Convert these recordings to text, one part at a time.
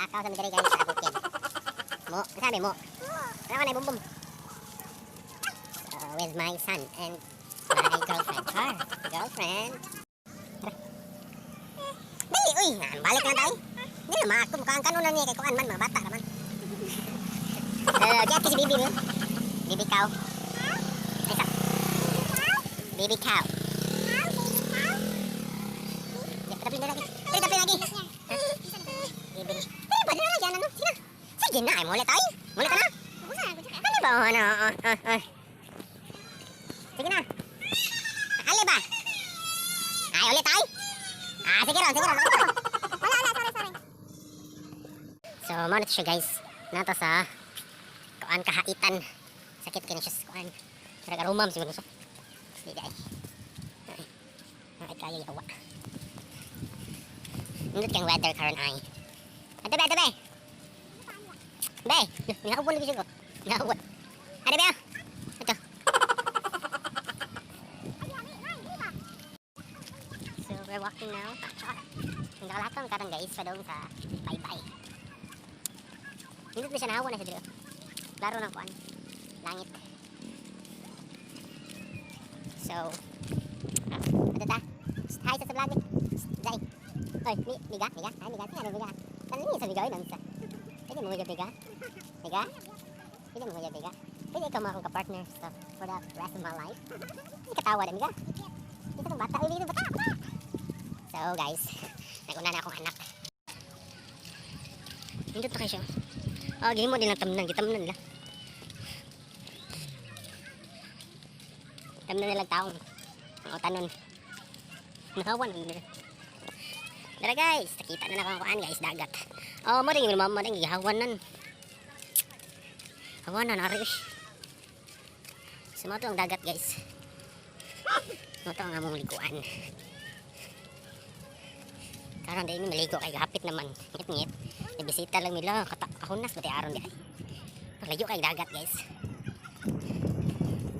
Lakaw sa mi diri, guys, sa bukid. Mo, sabi mo. Ano ka na bumbum? So, with my son and my girlfriend. Car, girlfriend. Tara. Dali, uy, balik na tayo. Hindi na, maako, mukhang kanunan niya kay kuan man, mga bata naman. Kaya si Bibi niyo. Bibi cow. Ay, Baby cow. Ya, tapi na lagi. Tapi tapi lagi. Bibi. Pero ba na yan ano? Sina? Sige na, ay muli tayo. Muli ka na. Ano ba? Ano? Oh, oh, oh. Sige na. Ali ba? Ay, ulit tayo. Ah, sige ron, sige ron. Wala, wala, sorry, sorry. So, mao na siya, guys. Nata sa kuan kahaitan. Sakit kini siya sa kuan. Murag arumam siguro siya. Hindi ay. Ay, ay kaya yawa. Nindot kang weather karon ay. Ate be, ate be. Be, naubon lagi siya ko. Naubon. Ate be. Ah. Ito. So, we're walking now. Ang nakalakaw karon, guys, padung sa bye-bye. Nindot na siya, nahawa na siya dito. Klaro ng kuan. Langit. So, ano ta? Hi sa vlog ni. Zay. Oy, mi miga, miga, ay miga, ano miga? Ano ni sa miga oy nansa? Pwede mo miga? Miga? Pwede mo miga miga? Pwede ikaw mga akong ka-partner sa for the rest of my life. Hindi katawa na miga. Dito tong bata, uy, dito bata, bata. So guys, naguna na akong anak. Nindot na kayo siya. Ah, gihimo din ang tamnan, gitamnan nila. Tamnan nila taong. Ang utanon. Nahawan nila. Tara guys, nakita na na akong kuan guys, dagat. Oh, mo rin yung mama rin gihawanan. Hawanan ari. So mo to ang dagat, guys. Mo to ang among liguan. Karon dili mi maligo kay hapit naman. Ngit-ngit. Nabisita lang nila kata kahunas ba aron di ay. Layo kay dagat, guys.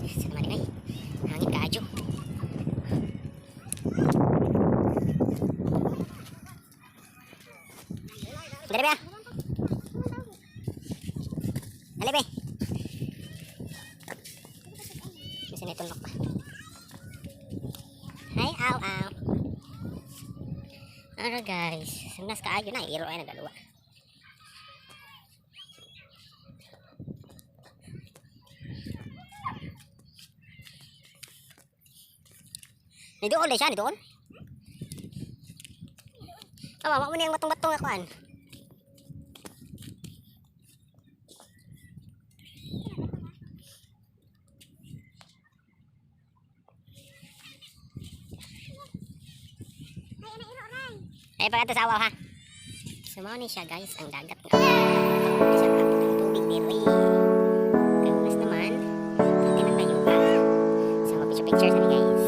Sa naman ay. Hangin kaadyo. Dali ba? Dali ba? Bisa na itulok. Hi, aw, aw. Ano guys, nas kaayo na, iro ay nagaluwa. Ni doon siya, ni doon. Awa, wa mo niyang batong-batong akuan. Ay, ana iro ray. Ay, pagkata sa awaw ha. So, mao ni siya guys, ang dagat nga. Mao siya ang tubig diri. Kagulas naman. Pwede nang tayo. So, mag-picture picture sa ni guys.